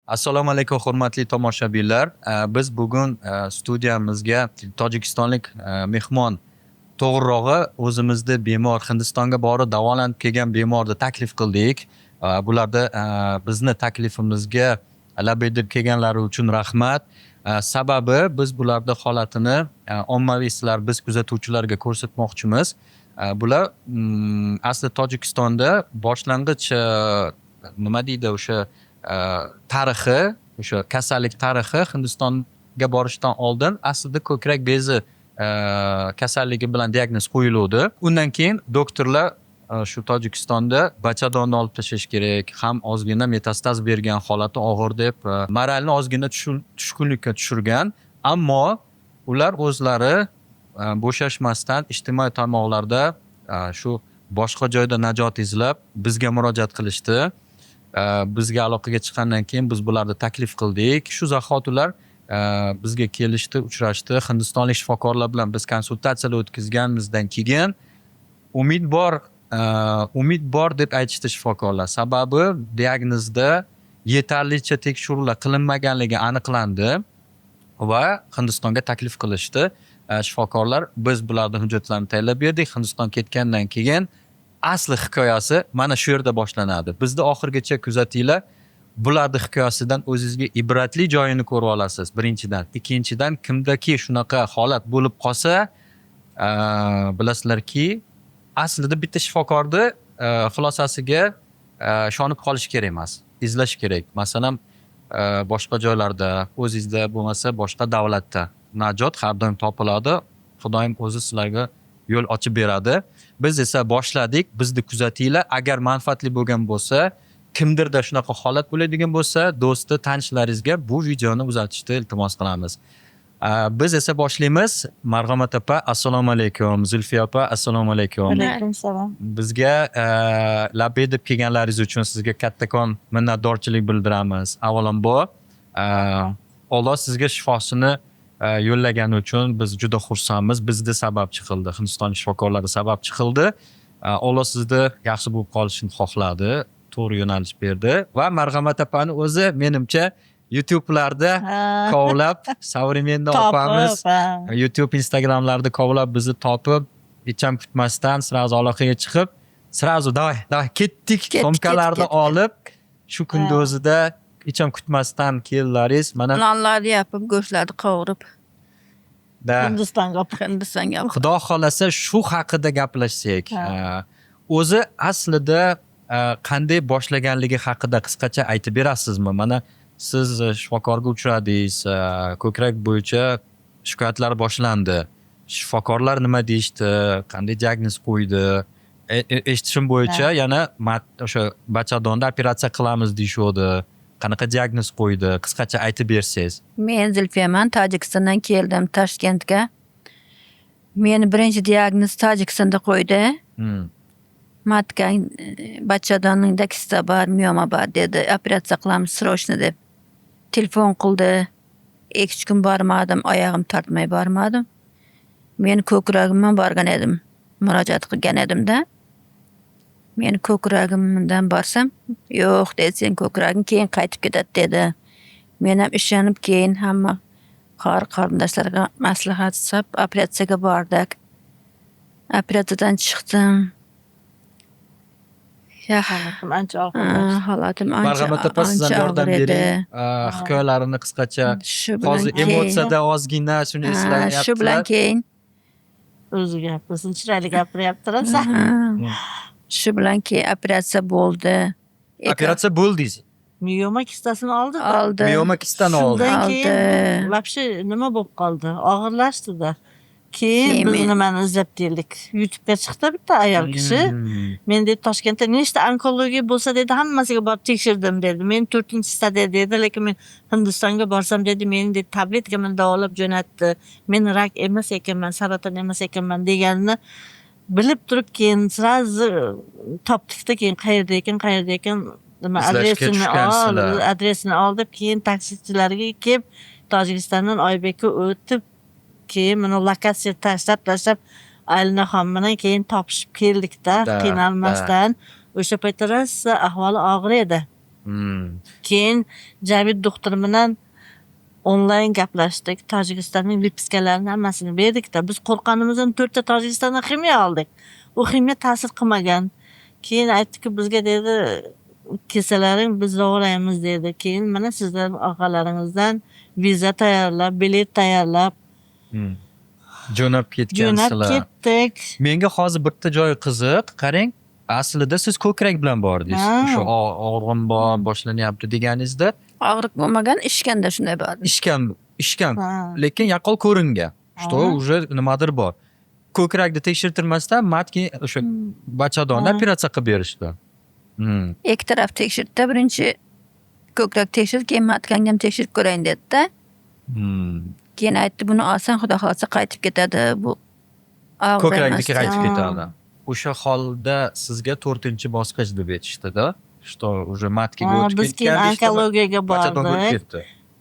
Assalomu alaykum, hurmatli tomoshabinlar. Biz bugun studiyamizga tojikistonlik mehmon, to'g'rirog'i, o'zimizda bemor, Hindistonga borib davolanib kelgan bemorni taklif qildik. Bularda bizni taklifimizga labbay deb kelganlari uchun rahmat. Sababi biz bularni holatini ommaviy sizlar, biz kuzatuvchilarga ko'rsatmoqchimiz. Bular asli Tojikistonda boshlang'ich, nima deydi, o'sha tarixi, o'sha kasallik tarixi Hindistonga borishdan oldin aslida ko'krak bezi kasalligi bilan diagnoz qo'yiluvdi. Undan keyin doktorlar shu Tojikistonda bachadonni olib tashlash kerak, ham ozgina metastaz bergan, holati og'ir deb moralni ozgina tushkunlikka tushirgan. Ammo ular o'zlari bo'shashmasdan ijtimoiy tarmoqlarda shu boshqa joyda najot izlab bizga murojaat qilishdi. Bizga aloqaga chiqqandan keyin biz bularni taklif qildik. Shu zahoti ular bizga kelishdi, uchrashdi. Hindistonlik shifokorlar bilan biz konsultatsiyalar o'tkazganimizdan keyin umid bor, umid bor deb aytishdi shifokorlar. Sababi diagnozda yetarlicha tekshiruvlar qilinmaganligi aniqlandi va Hindistonga taklif qilishdi shifokorlar. Biz bularni hujjatlarini tayyorlab berdik. Hindiston ketgandan keyin asli hikoyasi mana shu yerda boshlanadi. Bizni oxirigacha kuzatinglar. Bularni hikoyasidan o'zingizga ibratli joyini ko'rib olasiz birinchidan. Ikkinchidan, kimdaki shunaqa holat bo'lib qolsa, bilasizlarki, aslida bitta shifokorni xulosasiga ishonib qolish kerak emas. Izlash kerak. Masalan, boshqa joylarda, o'zingizda bo'lmasa boshqa davlatda najot har doim topiladi. Xudoyim o'zi sizlarga yo'l ochib beradi. Biz esa boshladik. Bizni kuzatinglar. Agar manfaatli bo'lgan bo'lsa, kimdirda shunaqa holat bo'ladigan bo'lsa, do'sti, tanishlaringizga bu videoni uzatishni iltimos qilamiz. Biz esa boshlaymiz. Marg'amat opa, assalomu alaykum. Zulfiya opa, assalomu alaykum. Alaykum salom. Bizga labbay deb kelganlaringiz uchun sizga kattakon minnatdorchilik bildiramiz. Avvalambor, Alloh sizga shifosini yo'llagani uchun biz juda xursandmiz. Bizni sababchi qildi. Hindiston shifokorlari sababchi qildi. Alloh sizni yaxshi bo'lib qolishini xohladi. To'g'ri yo'nalish berdi va Marg'amat opani o'zi, menimcha, YouTube'larda kovlab, современный Topib, opamiz YouTube, Instagramlarda kovlab bizni topib, hech ham kutmasdan сразу aloqaga chiqib, сразу "Давай, давай, ketdik", Ketdik, sumkalarni ketdik. olib, shu kunni o'zida hech ham kutmasdan keldilaringiz. Mana Nonlarni yopib, go'shtlarni qovurib, da Hindistonga. Hindistonga. Xudo xohlasa, shu haqida gaplashsak. O'zi aslida qanday boshlaganligi haqida qisqacha aytib berasizmi? Mana siz shifokorga uchradingiz, ko'krak bo'yicha shikoyatlar boshlandi. Shifokorlar nima deyishdi? Qanday diagnoz qo'ydi? Eshitishim bo'yicha yana o'sha bachadonda operatsiya qilamiz deyishuvdi. Qanaqa diagnoz qo'ydi? Qisqacha aytib bersangiz. Men Zulfiyaman, Tojikistondan keldim Toshkentga. Meni birinchi diagnoz Tojikistonda qo'ydi. Матка, bachadoningda kista bor, mioma bor dedi. Operatsiya qilamiz срочно deb. Telefon qildi. 2-3 kun bormadim, oyog'im tortmay bormadim. Men ko'kragim bilan borgan edim. Murojaat qilgan edimda. Men ko'kragimdan borsam, "Yo'q", dedi, "sen ko'kraging keyin qaytib ketadi", dedi. Men ham ishonib, keyin hamma qori qarindoshlarga maslahat solib operatsiyaga bordik. Operatsiyadan chiqdim. Holatim ancha og'irlashdi. Holatim ancha Marhamat opa, siz ham ancha yordam og'ir edi. bering. Hikoyalarini qisqacha Shu bilan hozir keyin emotsiyada ozgina shuni Ha, shu bilan eslanyaptilar. keyin O'zi gapirsin, chiroyli gapiryapti rosa. Ha, shu bilan keyin operatsiya bo'ldi. Operatsiya bo'ldingiz. Mioma kistasini oldi. Oldi. Mioma kistani oldi. Shundan Oldi. keyin вообще nima bo'lib qoldi? Og'irlashdida. Keyin Keyin biz nimani izlab keldik. YouTube'ga chiqdi bitta ayol kishi. Men, dedi, Toshkentda nechta onkologiya bo'lsa, dedi, hammasiga borib tekshirdim, dedi. Men to'rtinchi stadiya, dedi, lekin men Hindistonga borsam, dedi, meni, dedi, tabletka bilan davolab jo'natdi. Men rak emas ekanman, saraton emas ekanman deganini bilib turib, keyin сразу topdikda, keyin qayerda ekan, qayerda ekan, nima, Izlashga adresini ol, tushgansizlar. Adresini oldik, keyin taksichilarga kelib, Tojikistondan Oybekka o'tib, keyin mana lokatsiya tashlab tashlab Alinaxon bilan keyin topishib keldikda, qiynalmasdan. O'sha paytda rosa ahvoli og'ir edi. Keyin Javid doktor bilan onlayn gaplashdik. Tojikistonning выписка larini hammasini berdikda. Biz qo'rqqanimizdan to'rtta Tojikistondan ximiya oldik. U ximiya ta'sir qilmagan. Keyin aytdiki, bizga dedi, kelsalaring biz davolaymiz dedi. Keyin mana sizlar orqalaringizdan viza tayyorlab, bilet tayyorlab Jo'nab jo'nab ketgansizlar. ketdik. Menga hozir bitta joyi qiziq. Qarang, aslida siz ko'krak bilan bordingiz. Ha. O'sha og'rig'im bor, boshlanyapti deganingizda Og'riq bo'lmagan, ishganda shunday bordim. Ishkan, ishkan. Ha. Lekin yaqqol ko'ringan, что Ha. уже nimadir bor. Ko'krakni tekshirtirmasdan матки, o'sha bachadonni Ha. operatsiya qilib berishdi. Ikki taraf tekshirdi. Birinchi ko'krak tekshirdi, keyin матка ngni ham tekshirib ko'rayin dedi-da. Keyin aytdi, buni olsang, xudo xohlasa, qaytib ketadi bu. Og'ir Ko'krakniki emas. qaytib Ha. ketadi. O'sha holda sizga to'rtinchi bosqich deb aytishdida, что уже матка ga Ha, o'tib biz keyin ketgan deyishdimi? onkologiyaga Bachadonga o'tib bordik. ketdi.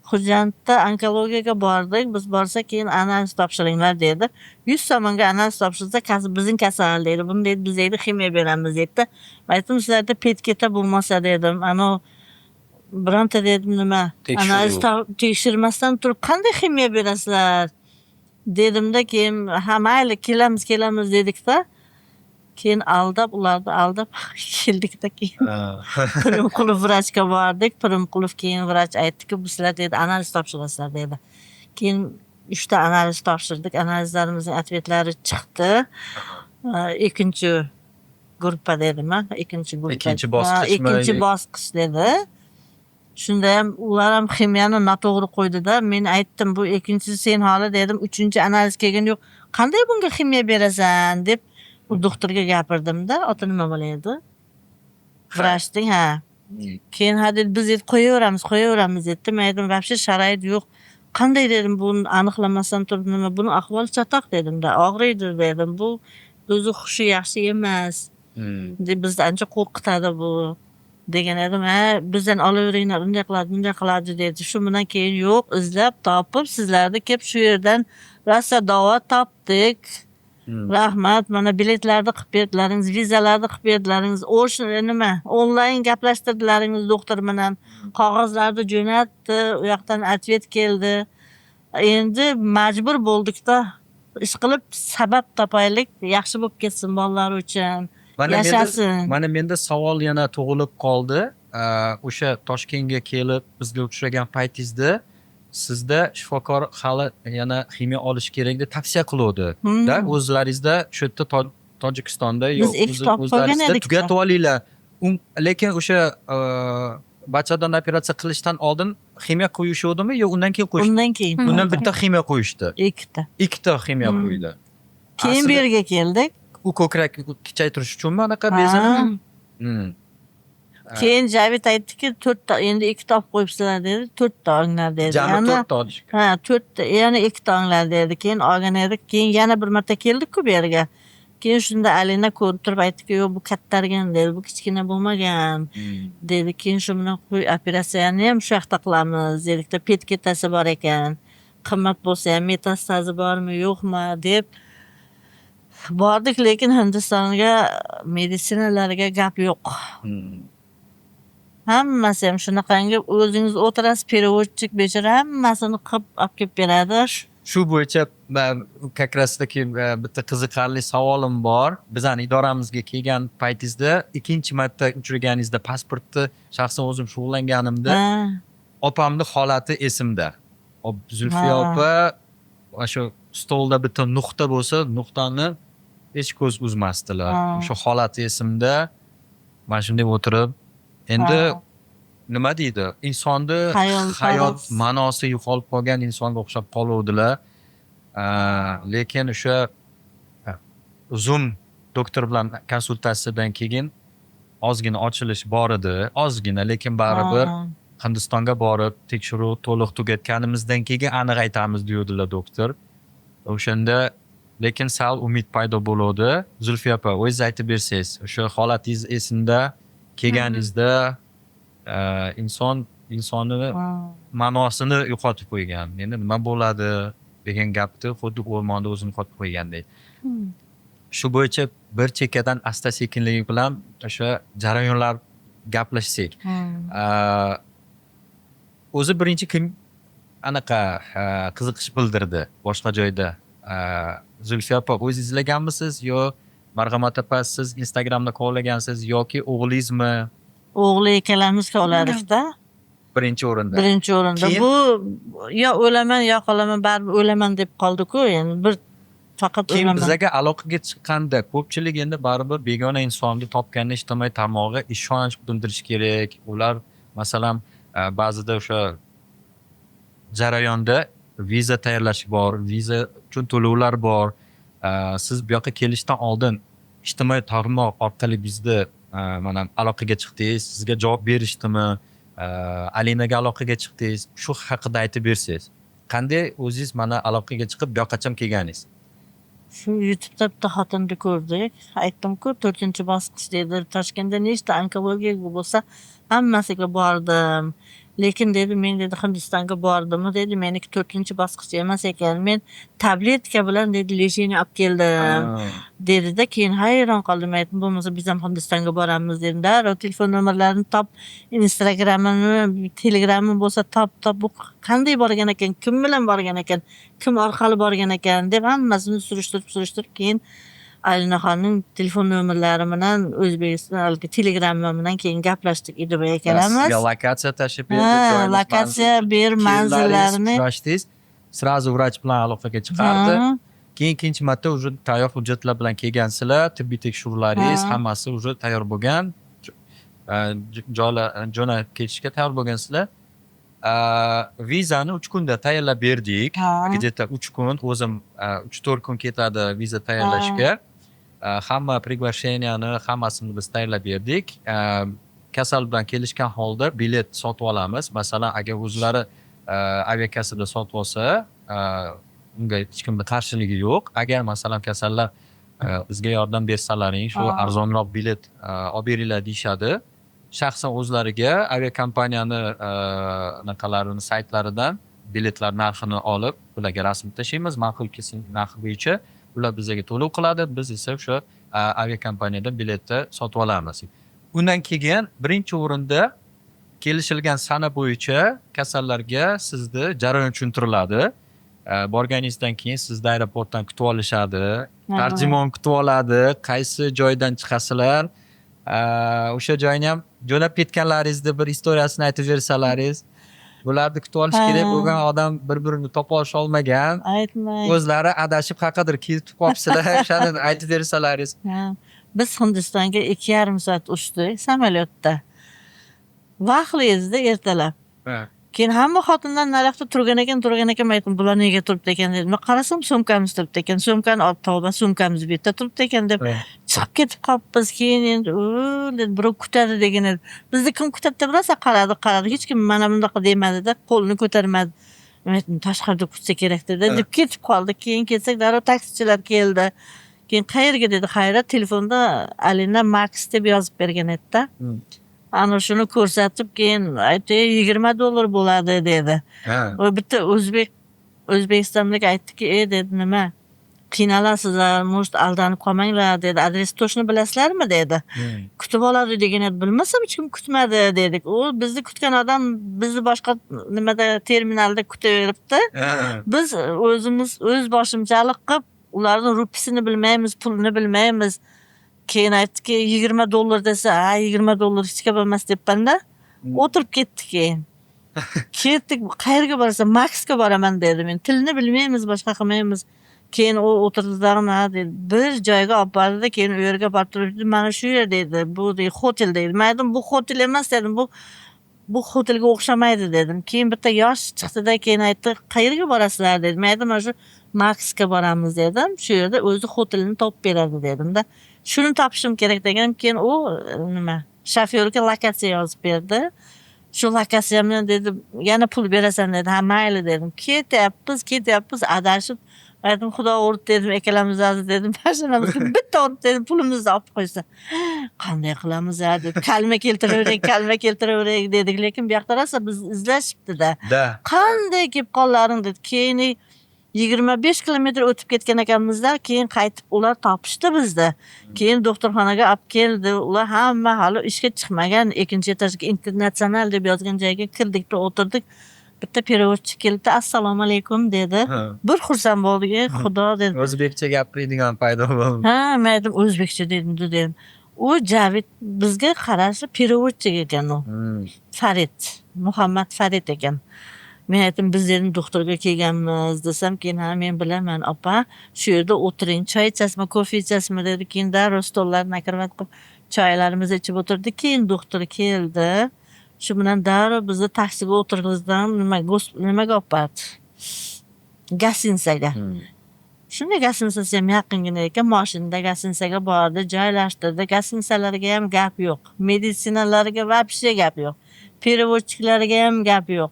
Xo'jandda onkologiyaga bordik. Biz borsak, keyin analiz topshiringlar dedi. 100 so'mga analiz topshirsa, bizning kasal dedi. Buni dedi, biz deydi, ximiya beramiz dedi. Aytdim, sizlarda ПЭТ-КТ bo'lmasa dedim. Ano bironta dedim nima Tekshiruv. analiz tekshirmasdan turib qanday ximiya berasizlar dedimda, keyin ha, mayli, kelamiz, kelamiz dedikda, keyin aldab, ularni aldab keldikda. Keyin Pirimqulov vrachga bordik. Pirimqulov keyin vrach aytdiki, bu sizlar dedi, analiz topshirasizlar dedi. Keyin uchta analiz topshirdik. Analizlarimizning ответ lari chiqdi. Ikkinchi gruppa dedimi, ikkinchi gruppa. Ikkinchi Ha, bosqichmi? Ikkinchi bosqich dedi. Shunda ham ular ham ximiyani noto'g'ri qo'ydida. Men aytdim, bu ikkinchi, sen holi dedim, uchinchi analiz kelgan yo'q, qanday bunga ximiya berasan deb u doktorga gapirdimda. Oti nima bo'lardi vrachning? Ha, keyin ha dedi, biz dedi, qo'yaveramiz, qo'yaveramiz dedi. Men aytdim, вообще sharoit yo'q, qanday dedim, buni aniqlamasdan turib nima, buni ahvoli chatoq dedimda, og'riydi dedim, bu o'zi hushi yaxshi emas deb, bizni ancha qo'rqitadi bu degan edim. Ha, bizdan olaveringlar, unday qiladi, bunday qiladi dedi. Shu bilan keyin yo'q, izlab topib sizlarni kelib shu yerdan rosa davo topdik. Rahmat, mana biletlarni qilib berdilaringiz, vizalarni qilib berdilaringiz, o'sha nima, onlayn gaplashtirdilaringiz doktor bilan, qog'ozlarni jo'natdi, u yoqdan ответ keldi. Endi majbur bo'ldikda, ish qilib sabab topaylik, yaxshi bo'lib ketsin bolalar uchun, Mana menda, yashasin. mana menda savol yana tug'ilib qoldi. O'sha Toshkentga kelib bizga uchragan paytingizda sizda shifokor hali yana ximiya olish kerak deb tavsiya qiluvdi da, o'zlaringizda shu yerda Tojikistonda yo Biz ekki topib qo'ygan o'zlaringizda edik-da. tugatib olinglar. Lekin o'sha bachadon operatsiya qilishdan oldin ximiya qo'yishuvdimi yo undan keyin qo'yishdi? Undan keyin. Undan bitta ximiya qo'yishdi. Ikkita. Ikkita ximiya qo'ydi. Keyin bu yerga keldik. U ko'krak kichraytirish uchunmi anaqa Ha. bezini? Keyin Javid aytdiki, to'rtta, endi ikkita olib qo'yibsizlar dedi, to'rtta olinglar dedi. Jami Yana to'rtta olish. Ha, to'rtta, yana ikkita olinglar dedi. Keyin olgan edik. Keyin yana bir marta keldik-ku bu yerga. Keyin shunda Alina ko'rib turib aytdiki, yo'q, bu kattargan dedi, bu kichkina bo'lmagan dedi. Keyin shu bilan qo'y, operatsiyani ham shu yoqda qilamiz dedikda, ПЭТ-КТ si bor ekan. Qimmat bo'lsa ham, metastazi bormi, yo'qmi deb bordik, lekin Hindistonga meditsinalarga gap yo'q. Hammasi ham shunaqangi, o'zingiz o'tirasiz, переводчик bechora hammasini qilib olib kelib beradi. Shu bo'yicha man как раз таки bitta qiziqarli savolim bor. Bizani idoramizga kelgan paytingizda, ikkinchi marta uchraganingizda, pasportni shaxsan o'zim shug'ullanganimda opamni holati esimda. Zulfiya opa mana shu stolda bitta nuqta bo'lsa, nuqtani hech ko'z uzmasdilar. O'sha holati esimda. Mana shunday o'tirib, endi nima deydi, insonni Xayolparast. hayot ma'nosi yo'qolib qolgan insonga o'xshab qoluvdilar. Lekin o'sha Zoom doktor bilan konsultatsiyadan keyin ozgina ochilish bor edi, ozgina, lekin baribir Hindistonga borib tekshiruv to'liq tugatganimizdan keyin aniq aytamiz deyuvdilar doktor. O'shanda lekin sal umid paydo bo'luvdi. Zulfiya opa, o'zingiz aytib bersangiz, o'sha holatingiz esimda, kelganingizda inson insonni ma'nosini yo'qotib qo'ygan. Endi nima bo'ladi degan gapni, xuddi o'rmonda o'zini yo'qotib qo'ygandek. Shu bo'yicha bir chekkadan asta sekinlik bilan o'sha jarayonlar Gaplashsak. O'zi birinchi kim anaqa qiziqish bildirdi boshqa joyda? Zulfiya opa, o'zingiz izlaganmisiz yo Marhamat opa, siz Instagramda kovlagansiz yoki o'g'lingizmi? O'g'li ikkalamiz kovladikda. Birinchi o'rinda. Birinchi o'rinda. Keyin? Bu yo o'laman, yo qolaman, baribir o'laman deb qoldi-ku endi bir faqat Keyin o'laman. Bizaga aloqaga chiqqanda, ko'pchilik endi baribir begona insonni topganda ijtimoiy tarmog'iga ishonch bildirish kerak. Ular, masalan, ba'zida o'sha jarayonda viza tayyorlash bor, viza uchun to'lovlar bor. Siz bu yoqqa kelishdan oldin ijtimoiy tarmoq orqali bizni mana aloqaga chiqdingiz, sizga javob berishdimi? Alinaga aloqaga chiqdingiz. Shu haqida aytib bersangiz. Qanday o'zingiz mana aloqaga chiqib, bu yoqqacha kelganingiz? Shu YouTube'da bitta xotinni ko'rdik. Aytdim-ku, to'rtinchi bosqich dedi. Toshkentda nechta onkologiya bo'lsa, hammasiga bordim. Lekin dedi, men dedi, Hindistonga bordimmi dedi, meniki to'rtinchi bosqich emas ekan. Men tabletka bilan dedi, лечение olib keldim. Dedida, keyin hayron qoldim. Aytdim, bo'lmasa biz ham Hindistonga boramiz dedim. Darrov telefon nomerlarini top, Instagramini, Telegramini bo'lsa top, top, bu qanday borgan ekan, kim bilan borgan ekan, kim orqali borgan ekan deb hammasini surishtirib, surishtirib, keyin Alinaxonning telefon nomerlari bilan, O'zbekiston haligi Telegrami bilan keyin gaplashdik Idibay ikkalamiz. Sizga lokatsiya tashlab berdi. Ha, joyimiz, lokatsiya ber, manzil, manzillarini. Uchrashdingiz. Сразу vrach bilan aloqaga chiqardi. Ha. Keyin ikkinchi marta уже tayyor hujjatlar bilan kelgansizlar, tibbiy tekshiruvlaringiz hammasi уже tayyor bo'lgan. Joylar jo'nab ketishga tayyor bo'lgansizlar. Vizani 3 kunda tayyorlab berdik. Где-то 3 kun, o'zim 3-4 kun ketadi viza tayyorlashga. Hamma приглашения ni, hammasini biz tayyorlab berdik. Kasal bilan kelishgan holda bilet sotib olamiz. Masalan, agar o'zlari aviakassada sotib olsa, unga hech kimni qarshiligi yo'q. Agar, masalan, kasallar bizga yordam bersalaring, shu arzonroq bilet olib beringlar deyishadi. Shaxsan o'zlariga aviakompaniyani anaqalarini saytlaridan biletlar narxini olib, ularga rasm tashlaymiz. Ma'qul kelsin narxi bo'yicha ular bizga to'lov qiladi. Biz esa o'sha aviakompaniyadan biletni sotib olamiz. Undan keyin birinchi o'rinda kelishilgan sana bo'yicha kasallarga sizni jarayon tushuntiriladi. Borganingizdan keyin sizni aeroportdan kutib olishadi. Tarjimon kutib oladi. Qaysi joydan chiqasizlar? O'sha joyni ham, jo'nab ketganlaringizni bir история sini aytib bersalaringiz. Bularni kutib olish kerak bo'lgan odam bir birini topa olmagan. Aytmang. O'zlari adashib qayerqadir ketib qolibsizlar. O'shani aytib bersalaringiz. Ha. Biz Hindistonga 2,5 soat uchdik samolyotda. Vaqtli edida, ertalab. Keyin hamma xotinlar nariyoqda turgan ekan, turgan ekan. Men aytdim, bular nega turibdi ekan dedim. Men qarasam, sumkamiz turibdi ekan. Sumkani olib, tavba, sumkamiz bu yerda turibdi ekan deb chiqib ketib qolibmiz. Keyin endi u dedi, birov kutadi degan edi. Bizni kim kutadi deb rosa qaradi, qaradi. Hech kim mana bunaqa demadida, qo'lini ko'tarmadi. Men aytdim, tashqarida kutsa kerak dedi deb ketib qoldik. Keyin ketsak, darrov taksichilar keldi. Keyin qayerga dedi, xayrat, telefonda Alina Max deb yozib bergan edida. Ana shuni ko'rsatib, keyin aytdi, $20 bo'ladi dedi. Va bitta o'zbek, o'zbekistonlik aytdiki, e dedi, nima qiynalasizlar, может, aldanib qolmanglar dedi. Adres точно bilasizlarmi dedi. Kutib oladi degan edi. Bilmasam, hech kim kutmadi dedik. U bizni kutgan odam bizni boshqa nimada, terminalda kutaveribdi. Biz o'zimiz o'z boshimchalik qilib, ularni rupisini bilmaymiz, pulini bilmaymiz. Keyin aytdiki, $20 desa, ha, $20 hech gap emas debmanda. O'tirib ketdik keyin. Ketdik, qayerga borasan? Maxga boraman dedi. Men tilini bilmaymiz, boshqa qilmaymiz. Keyin u o'tirdi tag'in, ha dedi. Bir joyga olib bordida, keyin u yerga borib turib, mana shu yer dedi. Bu deydi, hotel deydi. Men aytdim, bu hotel emas dedim. Bu hotelga o'xshamaydi dedim. Keyin bitta yosh chiqdida, keyin aytdi, qayerga borasizlar dedi. Men aytdim, mana shu Maxga boramiz dedim. Shu yerda o'zi hotelini topib beradi dedimda. Shuni topishim kerak degan. Keyin u nima, shofyorga lokatsiya yozib berdi. Shu lokatsiya bilan dedi, yana pul berasan dedi. Ha, mayli dedim. Ketyapmiz, ketyapmiz, adashib. Aytdim, Xudo urdi dedim, ikkalamiz dedim, mashinamizga bitta urdi dedim, pulimizni olib qo'ysa. Qanday qilamiz a deb, kalma keltiraveraylik, kalma keltiraveraylik dedik. Lekin bu yoqda rosa bizni izlashibdi-da. Да. Qanday kelib qollaring dedi. Keyin 25 kilometr o'tib ketgan ekanmizda, keyin qaytib ular topishdi bizni. Keyin doktorxonaga olib keldi. Ular hamma hali ishga chiqmagan. Ikkinchi etajga internatsional deb yozgan joyga kirdikda o'tirdik. Bitta переводчик keldi, assalomu alaykum dedi. Bir xursand bo'ldik, ey Xudo dedim. O'zbekcha gapiradigan paydo bo'ldi. Ha, men aytdim, o'zbekcha dedim, dedim. U Javid bizga qarashi переводчик ekan u. Farid, Muhammad Farid ekan. Men aytdim, biz dedim doktorga kelganmiz desam, keyin ha men bilaman opa, shu yerda o'tiring, choy ichasizmi, kofe ichasizmi dedi. Keyin darrov stollarni накрывать qilib choylarimizni ichib o'tirdik. Keyin doktor keldi. Shu bilan darrov bizni taksiga o'tirg'izdi, nima nimaga olib bordi? Гостиница ga. Shunday гостиница si ham yaqingina ekan, moshinada гостиница ga bordi, joylashtirdi. Гостиница larga ham gap yo'q. Meditsinalarga вообще gap yo'q. Переводчик larga ham gap yo'q.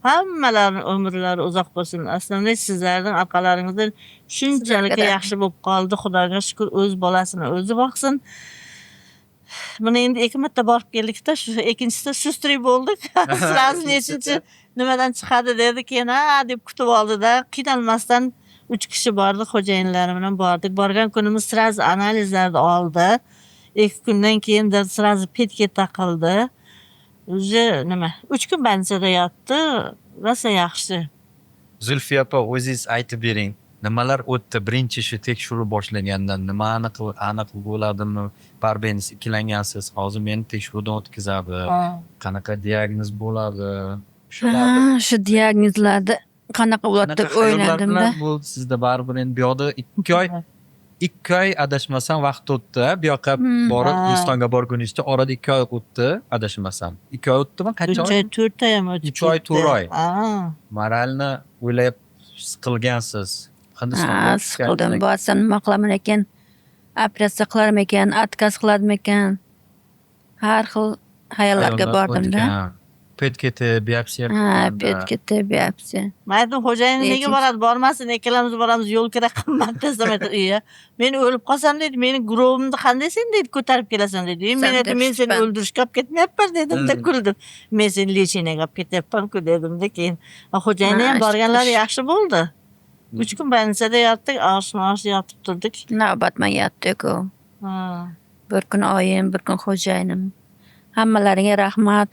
Hammalarini umrlari uzoq bo'lsin. Aslida sizlarning orqalaringizda shunchalik Sizlarga yaxshi bo'lib qoldi. Xudoga shukur, o'z bolasini o'zi boqsin. Buni endi ikki marta borib keldikda, shu ikkinchisida шустрый bo'ldik. Сразу nechinchi nimadan chiqadi dedi. Keyin ha deb kutib oldida, qiynalmasdan 3 kishi bordik, xo'jayinlari bilan bordik. Borgan kunimiz сразу analizlarni oldi. 2 kundan keyin сразу ПЭТ taqildi. Уже nima, 3 kun больница da yotdi. Rosa yaxshi. Zulfiya opa, o'zingiz aytib bering. Nimalar o'tdi birinchi shu tekshiruv boshlangandan nima aniq aniq bo'ladimi? Baribir endi ikkilangansiz. Hozir meni tekshiruvdan o'tkazadi. Qanaqa diagnoz bo'ladi? Shularni Ha, shu diagnozlarni qanaqa bo'ladi deb qanaqa xayollar o'yladimda. bilan bo'ldi sizda baribir endi bu yoqda 2 oy 2 oy adashmasam vaqt o'tdi. Bu yoqqa borib Hindistonga borguningizcha orada 2 oy o'tdi adashmasam. 2 oy o'tdimi? Qancha 3 oy? Oy, 4 oy ham o'tib 3 oy, ketdi. 4 oy. Ha. Морально o'ylab siqilgansiz. Hindistonga Ha, siqildim. Borsam nima qilaman ekan? Operatsiya qilarmikan, отказ qilarmikan? Har xil xayollarga Xayollar bordimda. o'tgan. ПЭТ-КТ, biopsiya Ha, qilganda. ПЭТ-КТ, biopsiya. Men aytdim, xo'jayinim nega Lekin- boradi, bormasin, ikkalamiz boramiz, yo'l kira qimmat desam aytadi, iya, men o'lib qolsam deydi, meni grobimni qanday sen deydi ko'tarib kelasan deydi. Men Sen aytdim, men seni deb o'ldirishga olib ketmayapman dedimda kuldim. Men seni лечение ga olib ketyapman-ku dedimda keyin. Xo'jayini ham Ha, borganlari shu- yaxshi bo'ldi. 3 kun больница da yotdik, osh-mosh yotib turdik. Navbatman yotdik-ku. Ha. Bir kun oyim, bir kun xo'jayinim. Hammalaringga rahmat.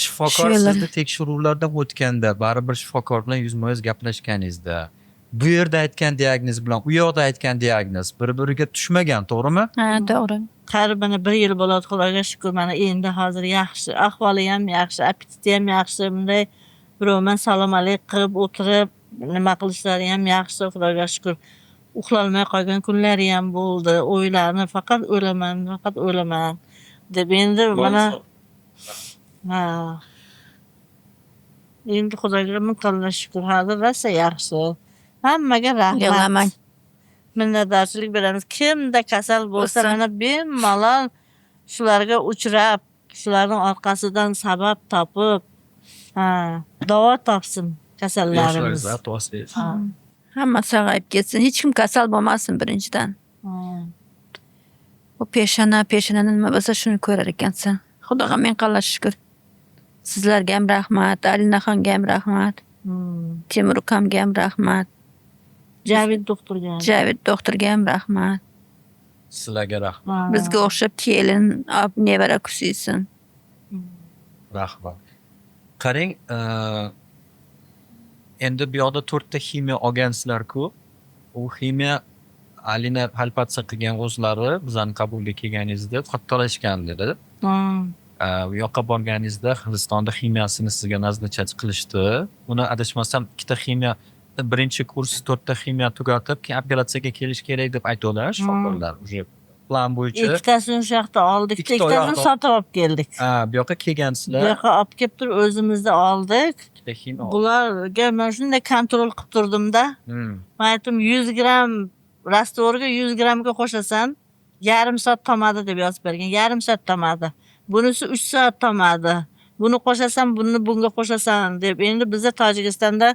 Shifokor Shu yo'llar- sizni tekshiruvlardan o'tganda baribir shifokor bilan yuzma-yuz gaplashganingizda bu yerda aytgan diagnoz bilan u yoqda aytgan diagnoz bir-biriga tushmagan, to'g'rimi? Ha, to'g'ri. Qarib mana bir yil bo'ladi, Xudoga shukur, mana endi hozir yaxshi, ahvoli ham yaxshi, appetiti ham yaxshi, bunday birov bilan salom alik qilib o'tirib nima qilishlari ham yaxshi, Xudoga shukur. Uxlolmay qolgan kunlari ham bo'ldi. O'ylarni faqat o'laman, faqat o'laman deb endi mana ha. Endi Xudoga ming qilla shukur, hozir rosa yaxshi. Hammaga rahmat. Yig'lamang. Minnatdorchilik beramiz. Kimda kasal bo'lsa, Bo'lsa. mana bemalol shularga uchrab, shularning orqasidan sabab topib, ha, davo topsin kasallarimiz. Ha. Hamma sog'ayib ketsin. Hech kim kasal bo'lmasin birinchidan. Ha. Bu peshona, peshonada nima bo'lsa shuni ko'rar ekansan. Xudoga ming qilla shukur. Sizlarga ham rahmat, Alinaxonga ham rahmat, Temur ukamga ham rahmat, Javid doktorga ham. Javid doktorga ham rahmat. Sizlarga rahmat. Ha. Bizga o'xshab kelin, olib nevara kusiysin. Rahmat. Qarang, endi bu yoqda to'rtta ximiya olgansizlar-ku. U ximiya Alina palpatsiya qilgan o'zlari bizani qabulga kelganingizda kattalashgan dedi. U yoqqa borganingizda Hindistonda ximiyasini sizga назначать qilishdi. Uni adashmasam ikkita ximiya birinchi kurs to'rtta ximiya tugatib, keyin operatsiyaga kelish kerak deb aytuvdilar shifokorlar. Уже plan bo'yicha. Ikkitasini o'sha yoqda oldik, Ikkita ikkitasini oyoqda- sotib olib keldik. Ha, bu yoqqa kelgansizlar. Bu yoqqa olib kelib turib o'zimizda oldik. Ikkita ximiya oldik. Bularga man shunday контроль qilib turdimda. Man aytdim, 100 gramm раствор ga 100 grammga qo'shasan, yarim soat tomadi deb yozib bergan. Yarim soat tomadi. Bunisi 3 soat tomadi. Buni qo'shasan, buni bunga qo'shasan deb. Endi bizda Tojikistonda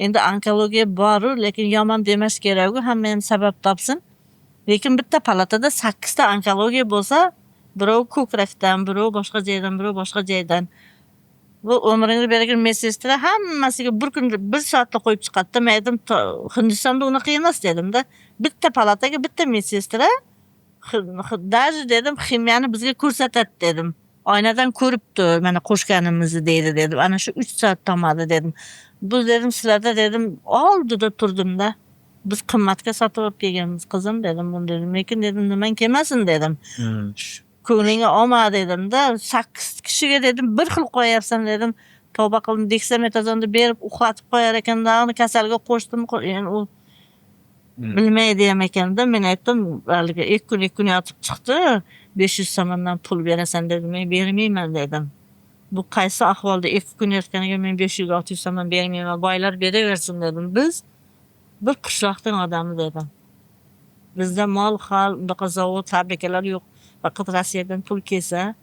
endi onkologiya boru, lekin yomon demash kerak-ku, hamma ham sabab topsin. Lekin bitta palatada 8 ta onkologiya bo'lsa, birov ko'krakdan, birov boshqa joydan, birov boshqa joydan. Bu umringni bergan medsestra hammasiga bir kunda bir soatda qo'yib chiqadi-da. Men aytdim, Hindistonda unaqa emas dedim-da. Bitta palataga bitta medsestra, даже dedim, ximiyani bizga ko'rsatadi dedim. Oynadan ko'ribdi mana qo'shganimizni deydi dedim. Ana shu 3 soat tomadi dedim. Bu dedim sizlarda dedim oldida turdim-da. Biz qimmatga sotib olib kelganmiz qizim dedim buni dedim. Lekin dedim nimang kelmasin dedim. Ko'nglingga olma dedim-da. 8 kishiga dedim bir xil qo'yyapsan dedim. Tavba qildim, deksametazonni berib uxlatib qo'yar ekan, dag'ini kasalga qo'shdim. Yani u bilmaydi ham ekanda. Men aytdim, haligi 2 kun 2 kun yotib chiqdi. 500 so'mdan pul berasan dedim. Men bermayman dedim. Bu qaysi ahvolda 2 kun yotganiga men 500-600 so'mdan bermayman. Boylar beraversin dedim. Biz bir qishloqning odami dedim. Bizda mol hol, unaqa zavod, fabrikalar yo'q. Faqat Rossiyadan pul kelsa,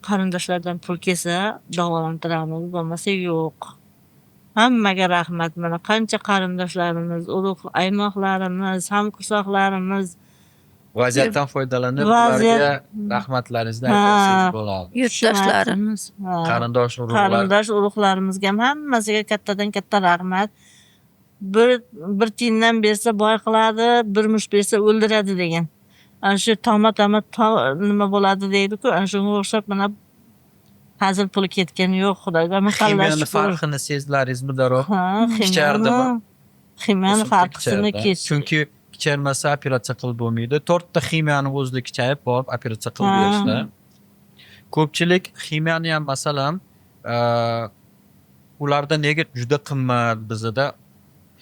qarindoshlardan pul kelsa davolantiramiz, bo'lmasa yo'q. Hammaga rahmat. Mana qancha qarindoshlarimiz, urug' aymoqlarimiz, hamqishloqlarimiz. Vaziyatdan foydalanib Vaziyat- ularga rahmatlaringizni Ha. aytsangiz bo'ladi. Yurtdoshlarimiz. Ha. Qarindosh urug'lar. Qarindosh urug'larimizga ham hammasiga kattadan katta rahmat. Bir tiyindan bersa boy qiladi, bir musht bersa o'ldiradi degan. Ana shu toma toma nima bo'ladi deydi-ku, ana shunga o'xshab mana hazil puli ketgani yo'q, Xudoga Ximiyani shukur. farqini sezdilaringizmi darrov? Ha, Kichardimi? ximiyani O'simta farqisini kichardi. kech. Chunki kicharmasa operatsiya qilib bo'lmaydi. To'rtta ximiyani o'zida kichayib borib operatsiya qilib berishdi. Ko'pchilik ximiyani ham, masalan, ularda nega juda qimmat, bizada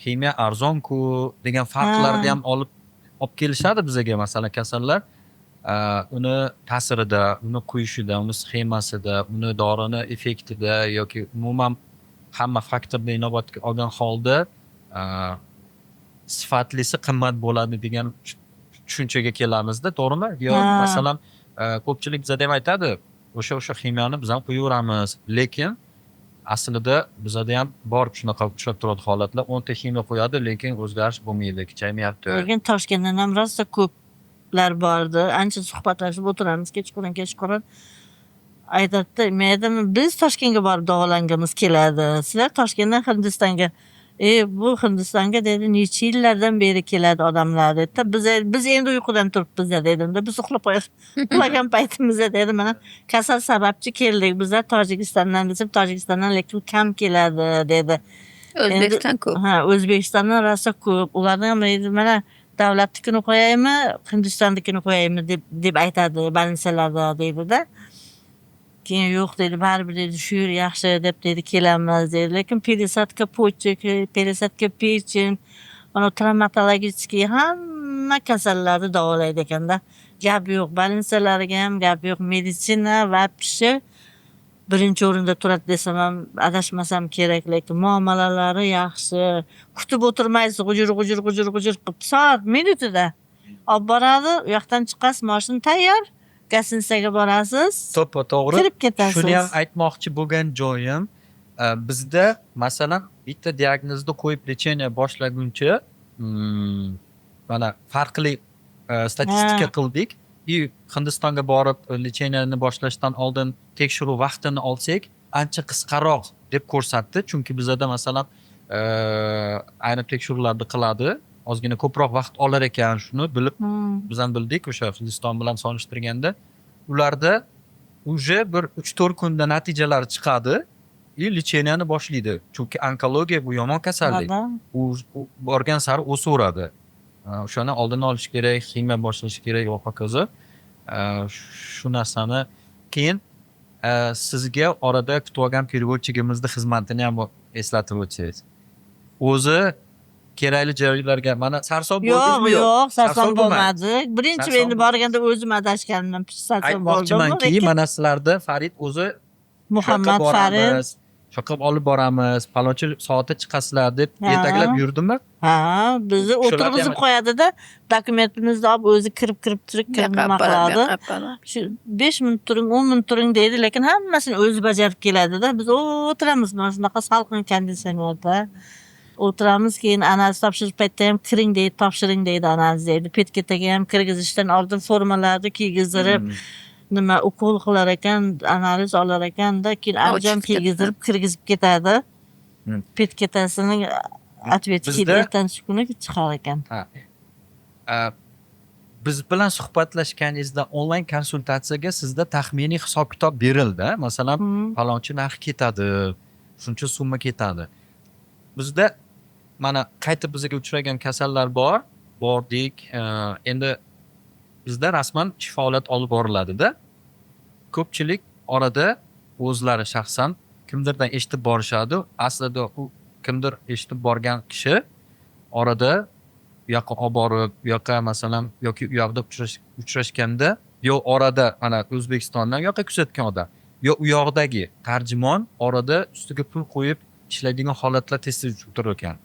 ximiya arzon-ku degan farqlarni ham olib kelishadi bizaga, masalan, kasallar. Uni ta'sirida, uni quyishida, uni sxemasida, uni dorini effektida yoki umuman hamma faktorni inobatga olgan holda sifatlisi qimmat bo'ladi degan tushunchaga kelamizda, to'g'rimi? Yo, Ha. masalan, ko'pchilik bizada ham aytadi, o'sha ximiyani biz ham quyaveramiz, lekin aslida bizada ham bor shunaqa uchrab turadi holatlar. 10 ta ximiya qo'yadi, lekin o'zgarish bo'lmaydi, kichaymayapti. Lekin Toshkentdan ham rosa ko'plar bordi. Ancha suhbatlashib o'tiramiz kechqurun kechqurun. Aytadida, men aytaman, biz Toshkentga borib davolangimiz keladi. Sizlar Toshkentdan Hindistonga. Bu Hindistonga dedi necha yillardan beri keladi odamlar dedi. Biz endi uyqudan turibmiz dedimda. Biz uxlab uxlagan paytimizda dedi mana kasal sababchi keldik. Bizlar Tojikistondan desam, Tojikistondan lekin kam keladi dedi. O'zbekiston ko'p. Ha, O'zbekistondan rosa ko'p. Ularni ham endi mana davlatnikini qo'yaymi, Hindistonnikini qo'yaymi deb aytadi больница larda deydi-da. Keyin yo'q dedi, baribir dedi shu yer yaxshi deb dedi kelamiz dedi. Lekin пересадка почек, пересадка печень, mana травматологический hamma kasallarni davolaydi ekanda. Gap yo'q, больница lariga ham gap yo'q. Meditsina вообще birinchi o'rinda turadi desam ham adashmasam kerak, lekin muomalalari yaxshi. Kutib o'tirmaysiz, g'ujur g'ujur g'ujur g'ujur qilib soat minutida olib boradi, u yoqdan chiqasiz, mashina tayyor, гостиница ga borasiz, To'ppa to'g'ri. kirib ketasiz. Shuni ham aytmoqchi bo'lgan joyim, bizda masalan bitta diagnozni qo'yib лечение boshlaguncha, mana farqli statistika qildik и Hindistonga borib лечение ni boshlashdan oldin tekshiruv vaqtini olsak, ancha qisqaroq deb ko'rsatdi. Chunki bizada masalan ayrim tekshiruvlarni qiladi, ozgina ko'proq vaqt olar ekan, shuni bilib biz ham bildik o'sha Hindiston bilan solishtirganda ularda уже bir 3-4 kunda natijalari chiqadi и лечение ni boshlaydi. Chunki onkologiya bu yomon kasallik. U borgan sari o'saveradi. O'shani oldini olish kerak, ximiya boshlash kerak va hokazo. Shu narsani keyin sizga orada kutib olgan переводчик imizni xizmatini ham eslatib o'tsangiz. O'zi kerakli joylarga mana sarson Yo'q, bo'ldingizmi? yo'q, sarson Sarson bo'lmadi. bo'lmadik. Birinchi Sarson endi borganda o'zim adashganimdan sarson bo'ldim. Aytmoqchimanki, Lekin mana sizlarda Farid o'zi Muhammad Farid boramiz, shu yoqqa olib boramiz, falonchi soatda chiqasizlar deb yetaklab yurdimi? Ha, bizni Shularni o'tirg'izib ham- qo'yadi-da, dokumentimizni olib o'zi kirib kirib turib kirib nima qiladi. Shu 5 minut turing, 10 minut turing deydi, lekin hammasini o'zi bajarib keladida. Biz o'tiramiz mana shunaqa salqin konditsionerda. O'tiramiz, keyin analiz topshirish paytida ham kiring deydi, topshiring deydi analiz deydi. PETGga ham kirgizishdan oldin formalarni kiygizdirib, Nima, ukol qilar ekan, analiz olar ekanda, keyin anjom O'chib ketdi. kiygizdirib kirgizib ketadi. Petketasining ответ keyin ertangi kuni chiqar ekan. Ha. Biz bilan suhbatlashganingizda onlayn konsultatsiyaga sizda taxminiy hisob kitob berildi. Masalan, falonchi narx ketadi, shuncha summa ketadi. Bizda mana qayta bizga uchragan kasallar bor, bordik. Endi bizda rasman ish faoliyat olib boriladida. Ko'pchilik orada o'zlari shaxsan kimdirdan eshitib borishadi. Aslida u kimdir eshitib borgan kishi orada u yoqqa olib borib, u yoqqa, masalan, yoki u yoqda uchrashganda, yo orada mana O'zbekistondan u yoqqa kuzatgan odam, yo u yoqdagi tarjimon orada ustiga pul qo'yib ishlaydigan holatlar tez tez uchrab turar ekan.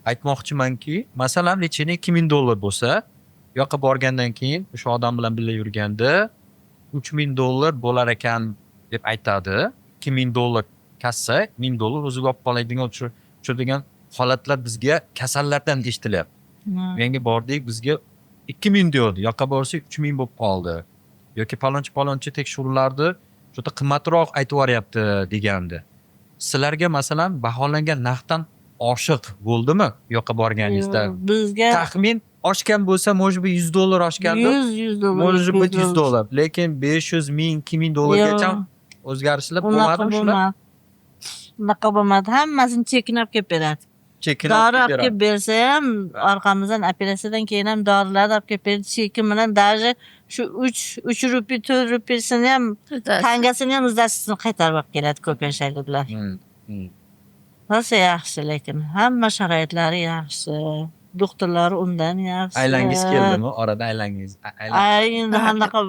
Aytmoqchimanki, masalan, лечение 2000 dollar bo'lsa, u yoqqa borgandan keyin o'sha odam bilan birga yurganda 3000 dollar bo'lar ekan deb aytadi. 2000 dollar kassa, 1000 dollar o'ziga olib qoladigan uchraydigan holatlar bizga kasallardan eshitilyapti. Menga bordik, bizga 2000 deyapti. Yoqqa borsak, 3000 bo'lib qoldi. Yoki palonchi palonchi tekshiruvlarni juda qimmatroq aytib yuboryapti degandi. Sizlarga, masalan, baholangan narxdan oshiq bo'ldimi u yoqqa borganingizda? Yo'q, bizga Taxmin oshgan bo'lsa, может быть, 100 dollar oshgandir. 100 dollar. Может быть, 200. 100 dollar. Lekin 500, 1000, 2000 dollargacha Yo'q. o'zgarishlar Unaqa bo'lmadimi shular? bo'lmadi. Unaqa bo'lmadi. Hammasini chekini olib kelib beradi. Chekini Dori olib olib beradi. kelib bersa ham, orqamizdan operatsiyadan keyin ham dorilarni olib kelib berdi. Cheki bilan, даже shu 3 rupiy, 4 rupiysini ham, tangasini ham сдача sini qaytarib olib keladi ko'p yashaydilar. Rosa yaxshi, lekin hamma sharoitlari yaxshi. Doktorlari undan yaxshi. Aylangiz keldimi? Orada aylangiz. Ay, endi anaqa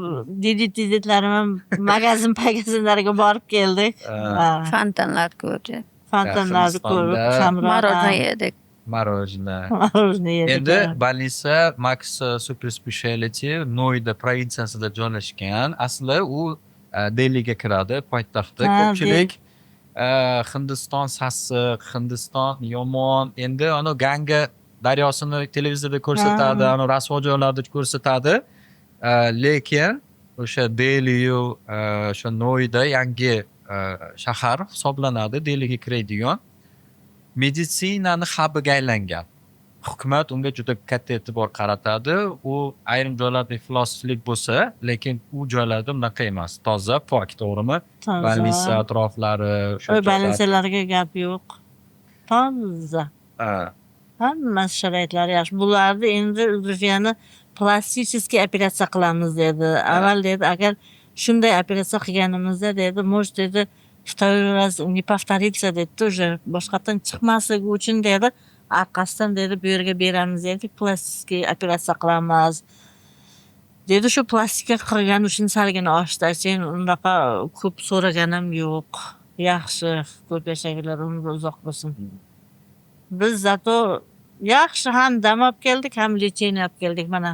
didit diditlarim ham magazin pagazinlarga borib keldik. Ha. Fontanlar ko'rdik. Fontanlarni ko'rib, Hindistonda hamroh Мороженое yedik. Мороженое. Мороженое yedik. Endi больница Max Super Speciality Noida provinsiyasida joylashgan. Asli u Delhiga kiradi, poytaxti. Ko'pchilik Hindiston sassiq, Hindiston yomon. Endi ana Ganga daryosini televizorda ko'rsatadi, ana rasvo joylarni ko'rsatadi. Lekin o'sha Delhiyu o'sha Noida yangi shahar hisoblanadi, Delhiga kiradigan. Meditsinani xabiga aylangan. Hukumat unga juda katta e'tibor qaratadi. U ayrim joylarda ifloslik bo'lsa, lekin u joylarda unaqa emas. Toza, pok, to'g'rimi? Toza. Больница atroflari, o'sha Oy, joylar. Больница larga gap yo'q. Toza. Hammasi sharoitlari yaxshi. Bularni endi Zulfiyani пластический operatsiya qilamiz dedi. Avval dedi, agar shunday operatsiya qilganimizda, dedi, может, dedi, второй раз не повторится, dedi, уже boshqatdan chiqmasligi uchun, dedi, orqasidan, dedi, bu yerga beramiz, dedi, пластический operatsiya qilamiz. Dedi, shu plastika qilgani uchun salgina oshdi. Keyin unaqa ko'p so'raganim yo'q. Yaxshi, ko'p yashanglar, umri uzoq bo'lsin. Biz зато yaxshi ham dam olib keldik, ham лечение olib keldik mana.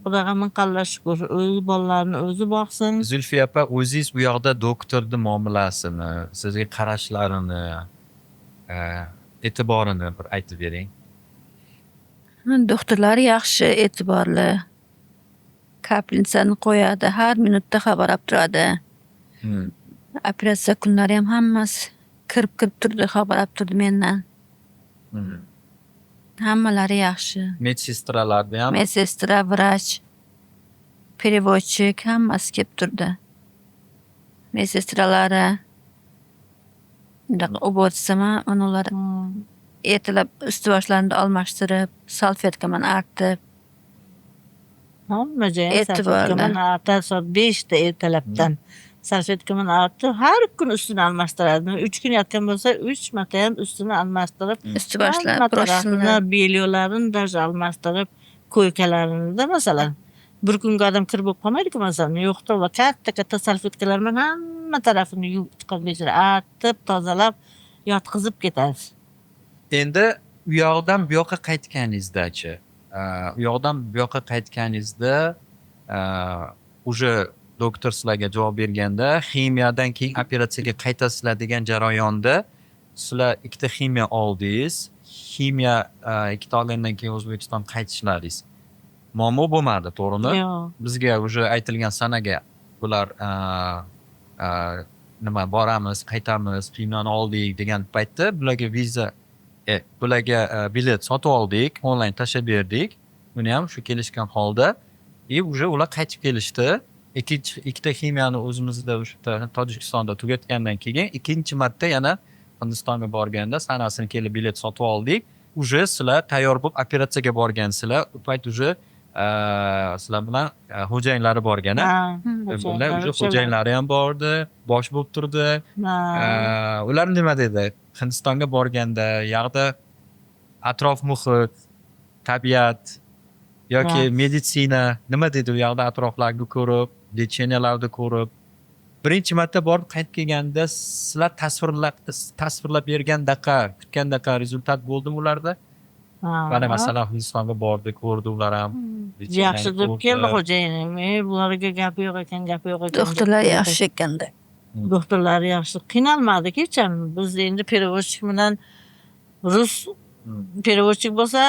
Xudoga ming qanla shukur. O'zi bolalarini o'zi boqsin. Zulfiya opa, o'zingiz u yoqda doktorni muomalasini, sizga qarashlarini, e'tiborini bir aytib bering. Doktorlar yaxshi, e'tiborli. Капельница ni qo'yadi, har minutda xabar olib turadi. Operatsiya kunlari ham hammasi kirib kirib turdi, xabar olib turdi mendan. Hammalari yaxshi. Медсестра larda ham. Медсестра, vrach, переводчик hammasi kelib turdi. Медсестра lari bunaqa уборщица ular ertalab usti boshlarini almashtirib, salfetka bilan artib. Hamma joyi E'tiborli. salfetka bilan artadi soat 5da ertalabdan. Salfetka bilan artib, har kun ustini almashtiradi. 3 kun yotgan bo'lsa, uch marta ham ustini almashtirib, Usti boshlar, hamma tarafini, простыня. Бельё larini даже almashtirib, койка larini masalan. Bir kunga odam kir bo'lib qolmaydiku, masalan. Yo'qda va katta katta salfetkalar bilan hamma tarafini yuvib chiqib, bechora artib, tozalab, yotqizib ketadi. Endi u yoqdan bu yoqqa qaytganingizdachi, u yoqdan bu yoqqa qaytganingizda уже doktor sizlarga javob berganda, ximiyadan keyin operatsiyaga qaytasizlar degan jarayonda sizlar ikkita ximiya oldingiz. Ximiya ikkita olgandan keyin O'zbekiston qaytishlaringiz. Muammo bo'lmadi, to'g'rimi? Yo'q. Bizga уже aytilgan sanaga Bular nima, boramiz, qaytamiz, ximiyani oldik degan paytda bularga viza, bularga bilet sotib oldik, onlayn tashlab berdik. Uni ham shu kelishgan holda, и уже ular qaytib kelishdi. Ikkinchi ikkita ximiyani o'zimizda, o'sha yerda, Tojikistonda tugatgandan keyin ikkinchi marta yana Hindistonga borganda sanasini kelib bilet sotib oldik. Уже sizlar tayyor bo'lib operatsiyaga borgansizlar. U payt уже sizlar bilan xo'jayinlari borgan, a? Ha. Bular уже xo'jayinlari ham bordi, bosh bo'lib turdi. Ha. Ular nima dedi? Hindistonga borganda yoqda atrof muhit, tabiat yoki meditsina nima dedi u yoqda, atroflarni ko'rib, лечения larni ko'rib? Birinchi marta borib qaytib kelganda sizlar tasvirlab bergandaqa, kutgandaqa результат bo'ldimi ularda? Ha. Mana, masalan, Hindistonga bordi, ko'rdi ular ham. Лечения ni Yaxshi deb ko'rdi. keldi xo'jayinim. E, bularga gapi yo'q ekan, gapi yo'q ekan deb Doktorlar keldi. yaxshi ekanda. Doktorlar yaxshi. Qiynalmadik hech ham. Biz endi переводчик bilan, rus переводчик bo'lsa,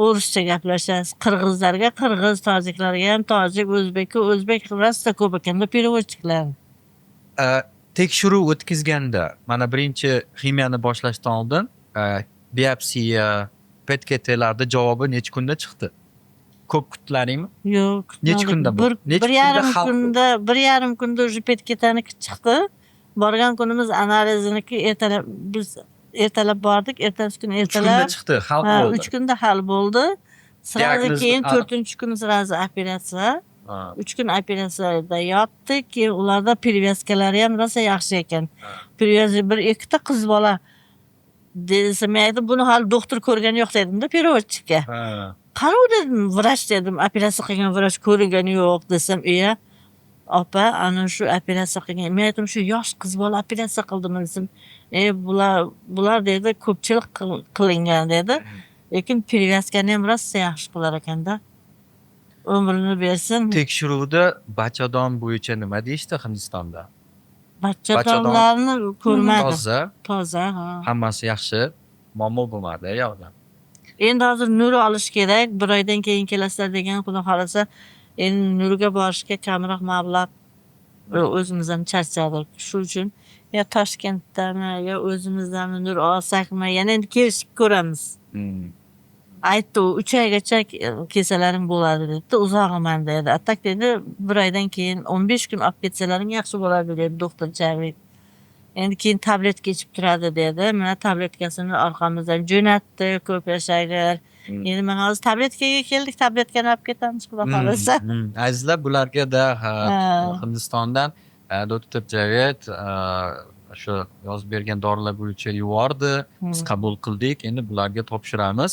o'rischa gaplashasiz. Qirg'izlarga qirg'iz, tojiklarga ham tojik, o'zbekka o'zbek, rosa ko'p ekanda переводчик lar. Tekshiruv o'tkazganda, mana, birinchi ximiyani boshlashdan oldin biopsiya, PET-KTlarda javobi necha kunda chiqdi? Ko'p kutdilaringmi? Yo'q, Necha kutmadik. kunda bu? Bir, Necha bir kunda yarim hal kunda, 1,5 kunda уже PET-KTniki chiqdi. Borgan kunimiz analiziniki ertalab, biz ertalab bordik, ertasi kuni 3 kunda ertalab. chiqdi, hal Ha, bo'ldi. 3 kunda hal bo'ldi. Сразу Diagnoz keyin aniq. to'rtinchi kuni сразу operatsiya. Ha. 3 kun operatsiyada yotdik. Keyin ularda перевязка lari ham rosa yaxshi ekan. Перевязка bir ikkita qiz bola desa, men aytdim, buni hali doktor ko'rgani yo'q dedimda переводчик ka. Qani u dedim, vrach dedim, operatsiya qilgan vrach ko'ringani yo'q desam, iya, opa, ana shu operatsiya qilgan. Men aytdim, shu yosh qiz bola operatsiya qildimi desam, e, bular dedi, ko'pchilik qilingan dedi. Lekin перевязка ni ham rosa yaxshi qilar ekanda. Umrini bersin. Tekshiruvda bachadon bo'yicha nima deyishdi Hindistonda? Bachadonlarni ko'rmadim. Toza, Toza, ha. hammasi yaxshi, muammo bo'lmadi yoqda. Endi hozir nur olish kerak. Bir oydan keyin kelasizlar degan, xudo xohlasa. Endi nurga borishga kamroq mablag', o'zimiz ham charchadik. Shu uchun yo Toshkentdami, yo o'zimizdami nur olsakmi, yana endi kelishib ko'ramiz. Aytdi u, 3 oygacha kelsalaring bo'ladi dedi. Uzog'iman dedi. А так dedi, bir oydan keyin, 15 kun olib ketsalaring yaxshi bo'ladi dedi doktor Javid. Endi keyin tabletka ichib turadi dedi. Mana, tabletkasini orqamizdan jo'natdi, ko'p yashagir. Endi mana hozir tabletkaga keldik, tabletkani olib ketamiz, xudo xohlasa. Azizlar, bularga-da Ha. Hindistondan doktor Javed shu yozib bergan dorilar bo'yicha yubordi. Biz qabul qildik. Endi bularga topshiramiz.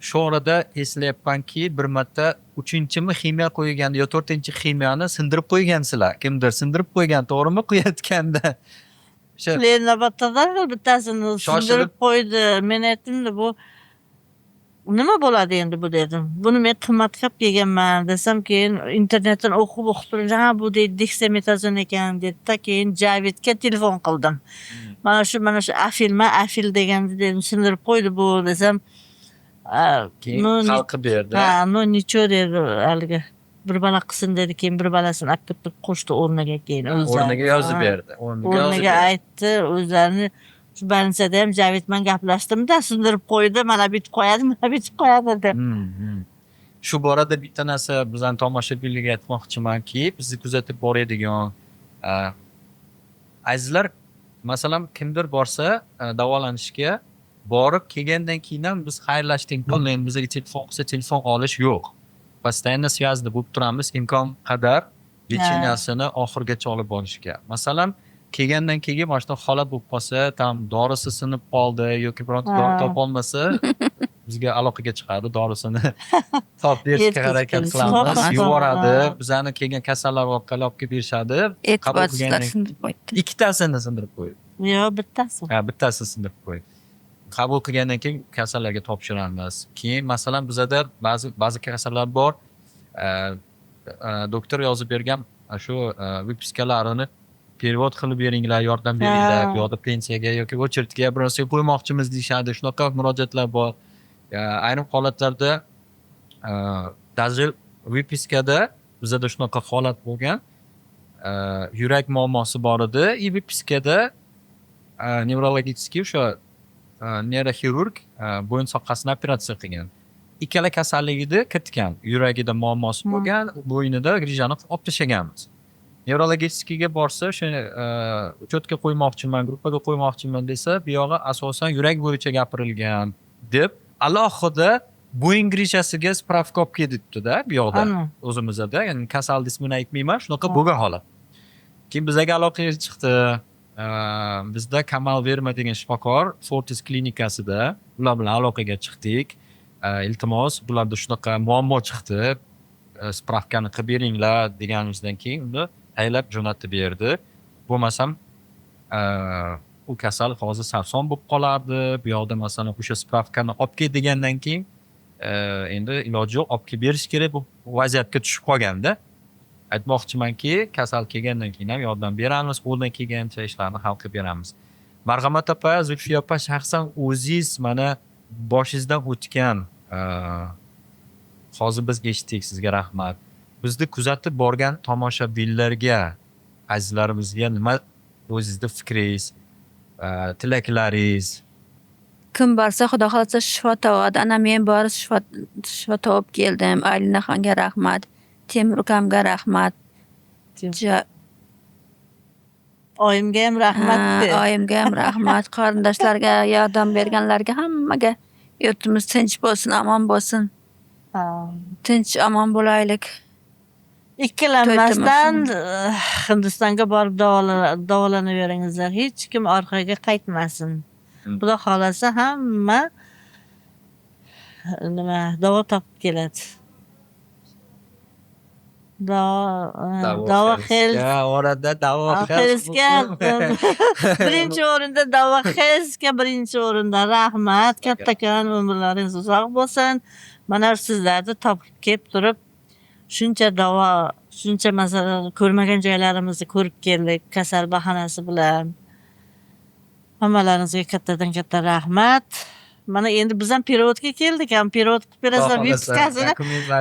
Shu orada eslayapmanki, bir marta uchinchimi ximiya qo'yilganda yo to'rtinchi ximiyani sindirib qo'ygansizlar. Kimdir sindirib qo'ygan, to'g'rimi, quyayotganda? O'sha Leninobodda bittasini Shoshilib- sindirib qo'ydi. Men aytdim, bu nima bo'ladi endi bu dedim. Buni men qimmatga olib kelganman desam, keyin internetdan o'qib o'qib turib, ha, bu deydi, deksametazon ekan dedida, keyin Javidga telefon qildim. Mana shu afilma, afil degan dedim, sindirib qo'ydi bu desam, Keyin ну, hal qilib berdi. Ha, ну ничего dedi, haligi bir bala qilsin dedi, keyin bir balasini olib kelib turib qo'shdi o'rniga keyin o'zlari. O'rniga yozib berdi. O'rniga yozib O'rniga berdi. Aytdi o'zlarini. Shu больница da ham Javid bilan gaplashdim-da, sindirib qo'ydi, mana bitib qo'yadi, mana bitib qo'yadi deb. Shu borada bitta narsa bizani tomoshabinlarga aytmoqchimanki, bizni kuzatib boradigan azizlar, masalan, kimdir borsa davolanishga, borib kelgandan keyin ham biz xayrlashdik, bo'ldi, endi bizga telefon qilsa, telefon olish yo'q. Постоянно связь da bo'lib turamiz, imkon qadar лечения sini oxirigacha olib borishga. Masalan, kelgandan keyin mana shunaqa holat bo'lib qolsa, там dorisi sinib qoldi yoki bironta dori topolmasa, bizga aloqaga chiqadi, dorisini topib berishga Yetkazib harakat berish. qilamiz, Topib yuboradi. ha. Bizani kelgan kasallar orqali olib kelib berishadi. Qabul E'tiborsizlar qilgandan sindirib qo'ydi. Ikkitasini sindirib qo'ydi. Yo'q, bittasi. Ha, bittasini sindirib qo'ydi. Qabul qilgandan keyin kasallarga topshiramiz. Keyin, masalan, bizada ba'zi ba'zi kasallar bor. Doktor yozib bergan shu выписка larini перевод qilib beringlar, yordam beringlar, bu yoqda pensiyaga yoki очередь ga bir narsaga qo'ymoqchimiz deyishadi. Shunaqa murojaatlar bor. Ayrim holatlarda даже выписка da Bizada shunaqa holat bo'lgan. Yurak muammosi bor edi и выписка da nevrologический, o'sha neyroxirurg bo'yin sohasini operatsiya qilgan. Ikkala kasalligida kiritgan. Yuragida muammosi bo'lgan, bo'ynida грыжа ni olib tashlaganmiz. Nevrologический ga borsa, o'sha учет ga qo'ymoqchiman, gruppaga qo'ymoqchiman desa, buyog'i asosan yurak bo'yicha gapirilgan deb alohida bo'yin грыжа siga справка olib kel debdida bu yoqda. Ana. O'zimizda, ya'ni kasalni ismini aytmayman, shunaqa bo'lgan holat. Keyin bizaga aloqaga chiqdi. Bizda Kamal Verma degan shifokor Fortis klinikasida, ular bilan aloqaga chiqdik. Iltimos, bularda shunaqa muammo chiqdi. Справка ni qilib beringlar deganimizdan keyin uni tayinlab jo'natib berdi. Bo'lmasam u kasal hozir sarson bo'lib qolardi. Bu yoqda, masalan, o'sha справка ni olib kel degandan keyin endi iloji yo'q, olib kelib berish kerak bu vaziyatga tushib qolganda. Aytmoqchimanki, kasal kelgandan keyin ham yordam beramiz, qo'ldan kelgancha ishlarni hal qilib beramiz. Marhamat opa, Zulfiya opa, shaxsan o'zingiz mana boshingizdan o'tgan, hozir biz eshitdik, sizga rahmat. Bizni kuzatib borgan tomoshabinlarga, azizlarimizga nima o'zizni fikringiz, tilaklaringiz? Kim borsa, Xudo xohlasa, shifo topadi. Ana men borib shifo topib keldim. Alinaxonga rahmat. Temur ukamga rahmat. Oyimga ham rahmat. Ha, oyimga ham rahmat. Qarindoshlarga, yordam berganlarga, hammaga. Yurtimiz tinch bo'lsin, omon bo'lsin. Tinch, omon bo'laylik. Ikkilanmasdan Hindistonga borib davolanaveringizlar. Hech kim orqaga qaytmasin. Xudo xohlasa, hamma nima davo topib keladi. Davo, Davo Health. Orada Davo Healthga birinchi o'rinda, Davo Healthga birinchi o'rinda rahmat. Kattakon umrlaringiz uzoq bo'lsin. Mana sizlarni topib kelib turib, shuncha davo, shuncha, masalan, ko'rmagan joylarimizni ko'rib keldik kasal bahanasi bilan. Hammalaringizga kattadan katta rahmat. Mana endi biz ham перевод ga keldik ham, перевод qilib berasizlar выписка sini.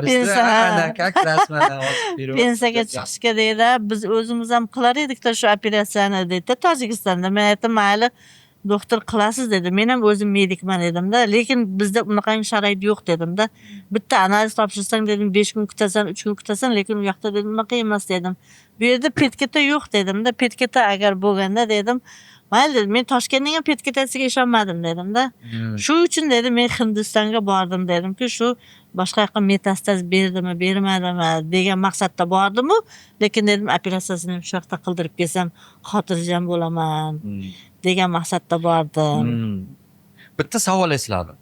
Pensiya. Как раз mana hozir перевод. Pensiyaga chiqishga deydi, biz o'zimiz ham qilar edikda shu operatsiyani, deydida Tojikistonda. Men aytdim, mayli, doktor, qilasiz dedi. Men ham o'zim medikman dedimda, lekin bizda unaqangi sharoit yo'q dedimda. Bitta analiz topshirsang dedim, 5 kun kutasan, 3 kun kutasan, lekin u yoqda dedim, unaqa emas dedim. Bu yerda ПЭТ-КТ yo'q dedimda. ПЭТ-КТ agar bo'lganda dedim, mayli dedim, men Toshkentning ham ПЭТ-КТ siga ishonmadim dedimda. Shu uchun dedim, men Hindistonga bordim dedimki, shu boshqa yoqqa metastaz berdimi, bermadimi degan maqsadda bordimu, lekin dedim, operatsiyasini ham shu yoqda qildirib kelsam, xotirjam bo'laman degan maqsadda bordim. Bitta savol esladim.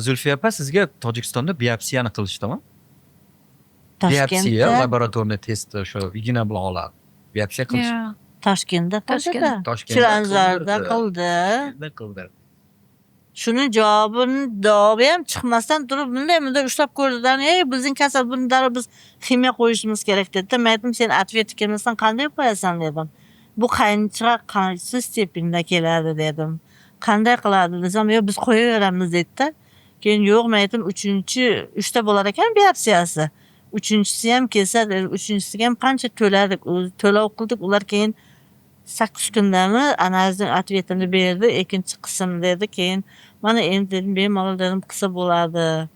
Zulfiya opa, sizga Tojikistonda biopsiyani qilishdimi? Biopsiya, Toshkentda. Лабораторный test, o'sha igna bilan oladi. Biopsiya qilish. Yo'q. Toshkentda qildida. Toshkentda. Chilonzorda qildirdi. Qildi. Toshkentda qildi. Shuni javobi ham chiqmasdan turib, bunday bunday ushlab ko'rdidan, ey, bizning kasal, buni darrov biz ximiya qo'yishimiz kerak dedida. Men aytdim, sen ответ kelmasdan qanday qo'yasan dedim. Bu qancha, qaysi степень da keladi dedim. Qanday qiladi desam, yo'q, biz qo'yaveramiz dedida. Keyin yo'q, men aytdim, uchinchi, uchta bo'lar ekan biopsiyasi. Uchinchisi ham kelsa, uchinchisiga ham qancha to'ladik, to'lov qildik. Ular keyin 8 kundami analizning ответ ini berdi, ikkinchi qism dedi. Keyin mana endi dedim, bemalol dedim, qilsa bo'ladi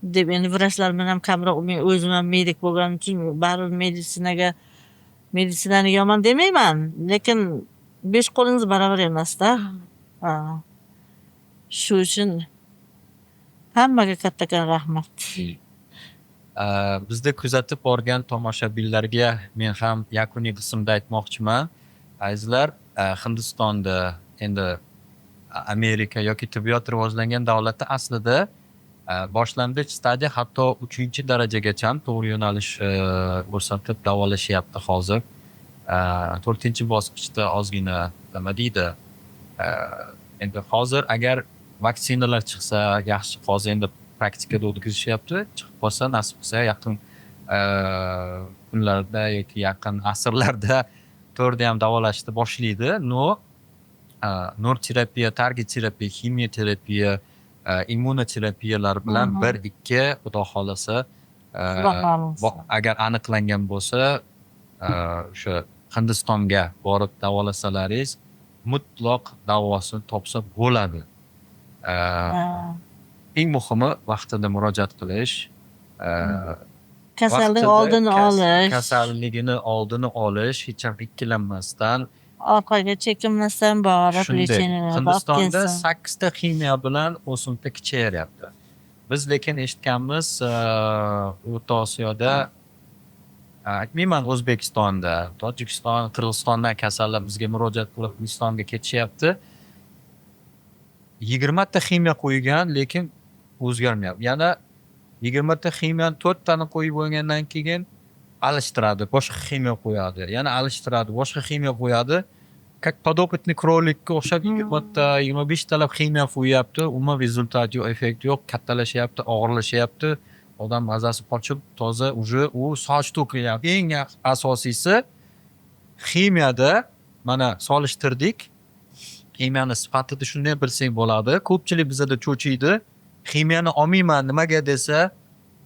deb. Endi vrachlar bilan ham kamroq, men o'zim ham medik bo'lganim uchun baribir meditsinaga, meditsinani yomon demayman, lekin besh qo'lingiz barobar emasda. Ha. Shu uchun hammaga kattakon rahmat. Bizni kuzatib borgan tomoshabinlarga men ham yakuniy qismda aytmoqchiman. Azizlar, Hindistonda, endi Amerika yoki tibbiyot rivojlangan davlatda aslida boshlang'ich stadiya, hatto uchinchi darajagacha to'g'ri yo'nalish ko'rsatib davolashyapti hozir. To'rtinchi bosqichda ozgina, nima deydi, endi hozir agar vaksinalar chiqsa yaxshi, hozir endi praktikada o'tkazishyapti, chiqib qolsa, nasib qilsa, yaqin kunlarda yoki yaqin asrlarda to'rtda ham davolashni boshlaydi. Но nur terapiya, target terapiya, ximiyoterapiya, immunoterapiyalar bilan bir ikki, xudo xohlasa. Xudo xohlasa. Agar aniqlangan bo'lsa, o'sha Hindistonga borib davolasalaringiz mutlaq davosini topsa bo'ladi. Eng muhimi vaqtida murojaat qilish. Kasallik Vaqtida oldini olish. Kasalligini oldini olish, hech ham ikkilanmasdan. Orqaga chekinmasdan borib Shunday. лечение olib Hindistonda kelsin. sakkizta ximiya bilan o'simta kichayiryapti. Biz lekin eshitganmiz, O'rta Osiyoda, aytmayman O'zbekistonda, Tojikiston, Qirg'izistondan kasallar bizga murojaat qilib Hindistonga ketishyapti. 20 ta ximiya qo'ygan, lekin o'zgarmayapti. Yana 20 ta ximiyani to'rttani qo'yib bo'lgandan keyin alishtiradi, boshqa ximiya qo'yadi. Yana alishtiradi, boshqa ximiya qo'yadi. Как подопытный кролик ka o'xshab 20 ta, 25 talab ximiya qo'yyapti. Umuman результат yo'q, effekt yo'q, kattalashyapti, og'irlashyapti. Odam mazasi qochib, toza уже u soch to'kilyapti. Eng asosiysi, ximiyada mana solishtirdik. Ximiyani sifatini shunday bilsak bo'ladi. Ko'pchilik bizada cho'chiydi. Ximiyani olmayman nimaga desa,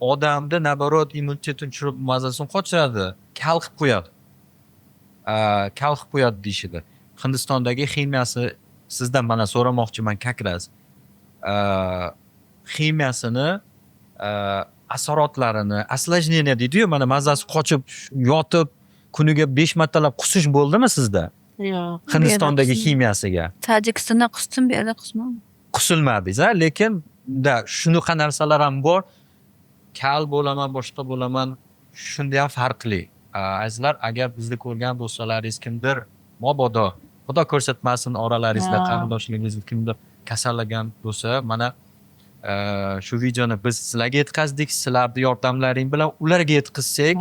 odamni, наоборот, immunitetini tushirib, mazasini qochiradi, kal qilib qo'yadi. Kal qilib qo'yadi deyishadi. Hindistondagi ximiyasi, sizdan mana so'ramoqchiman как раз. Ximiyasini asoratlarini, осложнение deydiyu, mana mazasi qochib yotib, kuniga 5 martalab qusish bo'ldimi sizda? Yo'q. Hindistondagi Qusdim. ximiyasiga. Tojikistonda qusdim, bu yerda qusmadim. Qusilmadingiz, a? Lekin da shunaqa narsalar ham bor. Kal bo'laman, boshqa bo'laman, shunda ham farqli. Azizlar, agar bizni ko'rgan bo'lsalaringiz, kimdir mabodo, Xudo ko'rsatmasin, oralaringizda qarindoshlaringiz kimdir kasallagan bo'lsa, mana shu videoni biz sizlarga yetkazdik. Sizlarni yordamlaring bilan ularga yetkazsak,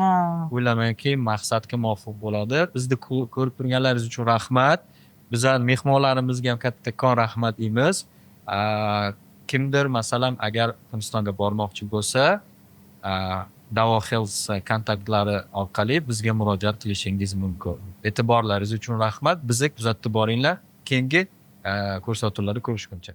o'ylaymanki, maqsadga muvofiq bo'ladi. Bizni ko'rib turganlaringiz uchun rahmat. Bizlar mehmonlarimizga ham kattakon rahmat deymiz. Kimdir, masalan, agar Hindistonga bormoqchi bo'lsa, Davo Health kontaktlari orqali bizga murojaat qilishingiz mumkin. E'tiborlaringiz uchun rahmat. Bizni kuzatib boringlar. Keyingi ko'rsatuvlarda ko'rishguncha.